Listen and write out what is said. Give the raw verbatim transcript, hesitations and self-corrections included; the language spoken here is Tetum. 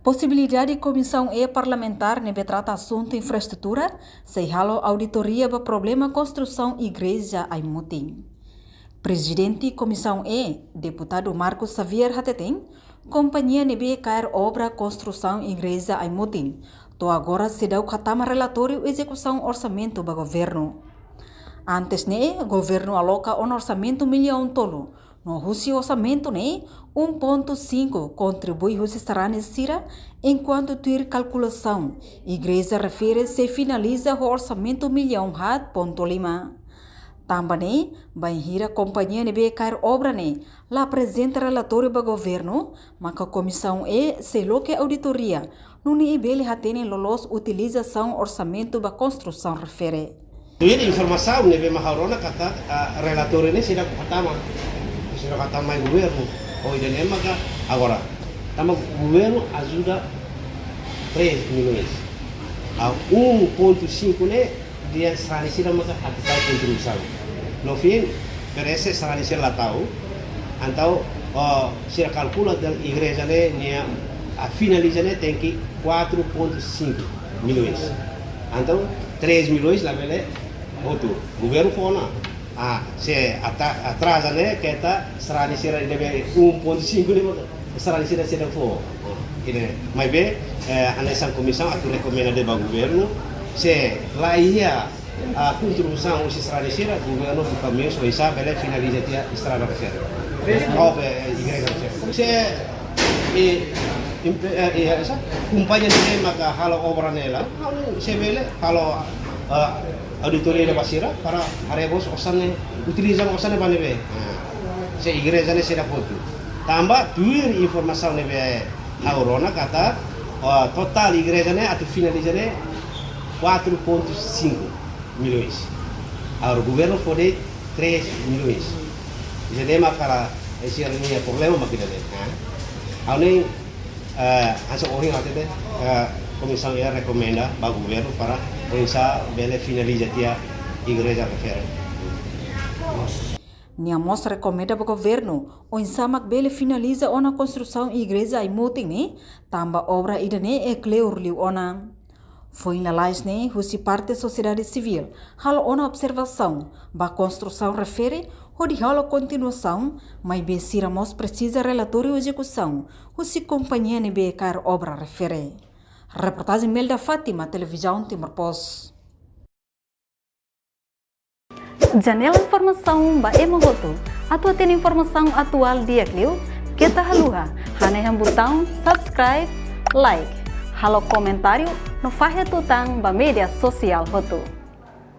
Posibilidade Komisaun E Parlamentár ne'ebé trata asuntu infraestrutura sei halo auditoria ba problema konstrusaun igreja Aimutin. Prezidente Komisaun E, Deputadu Marcos Xavier hateten, kompañia ne'ebé kaer obra konstrusaun igreja Aimutin to'o agora seidauk hatama relatóriu ezekusaun orsamentu ba governu. Antes ne'e, governu aloka ona orsamentu millaun tolu, no husi orsamentu ne'e, um ponto cinco kontribui husi sarani sira, enkuantu tuir kalkulasaun, igreja refere sei finaliza ho orsamentu millaun haat ponto lima. Tanba ne'e, bainhira kompañia ne'ebé kaer obra ne'e la aprezenta relatóriu ba governu, maka Komisaun E sei loke auditoria, nune'e bele hatene loloos utilizasaun orsamentu ba konstrusaun refere. Tuir informasaun ne'ebé mak ha'u rona katak, ah, relatóriu ne'e seidauk hatama, seidauk hatama mai governu, ou ida-ne'e maka agora. Tanba governu ajuda três milhões. Ah, um ponto cinco ne'e, dehan sarani sira maka atu tau kontribuisaun. No fim, parese sarani sira la tau. Entaun, ah, sira kalkula dehan igreja ne'e, nia, ah, finaliza ne'e tenke quatro ponto cinco milhões. Entaun, três milhões labele hotu. Governu fó ona. Ah, se ata-, atraza ne'e, keta sarani sira ne'ebé um ponto cinco ne'e maka sarani sira seidauk fó. Ida-ne'e, maibé, eh, hanesan komisaun atu rekomenda de'it ba governu, se la iha, ah, kontribuisaun husi sarani sira, governu buka meius oinsá bele finaliza tiha estrada refere. Oh, be, igreja refere. Se, eh, impe-, eh, eh, esa, kompañia ne'e maka halo obra ne'e la, halo, se bele, halo, ah, auditoria ba sira para haree mós osan ne'e, utiliza osan ne'e ba ne'ebé. Ah, se igreja ne'e seidauk hotu. Tanba tuir informasaun ne'ebé ha'u rona katak, ah, totál igreja ne'e atu finaliza ne'e quatro ponto cinco milhões. Agora governu fó de'it três milhões. Ida-ne'e mak halo ese nia problema mak ida-ne'e. Ah, ha'u ne'e, eh, hanesan ohin hatete, eh, Komisaun E rekomenda ba governu para oinsá bele finaliza tiha igreja refere. Nia mós rekomenda ba governu oinsá mak bele finaliza ona konstrusaun igreja Aimutin ne'e, tanba obra ida-ne'e kleur liu ona. Foin lalais ne'e, husi parte sosiedade sivíl halo ona observasaun ba konstrusaun refere, hodi halo kontinuasaun, maibé sira mós presiza relatóriu ezekusaun husi kompañia ne'ebé kaer obra refere. Reportajen Melda Fátima, Televizaun Timor Post. Janela informasaun ba ema hotu. Atu hatene informasaun atuál di'ak liu, keta haluha hanehan butaun subscribe, like, halo komentáriu no fahe tutan ba média sosiál hotu.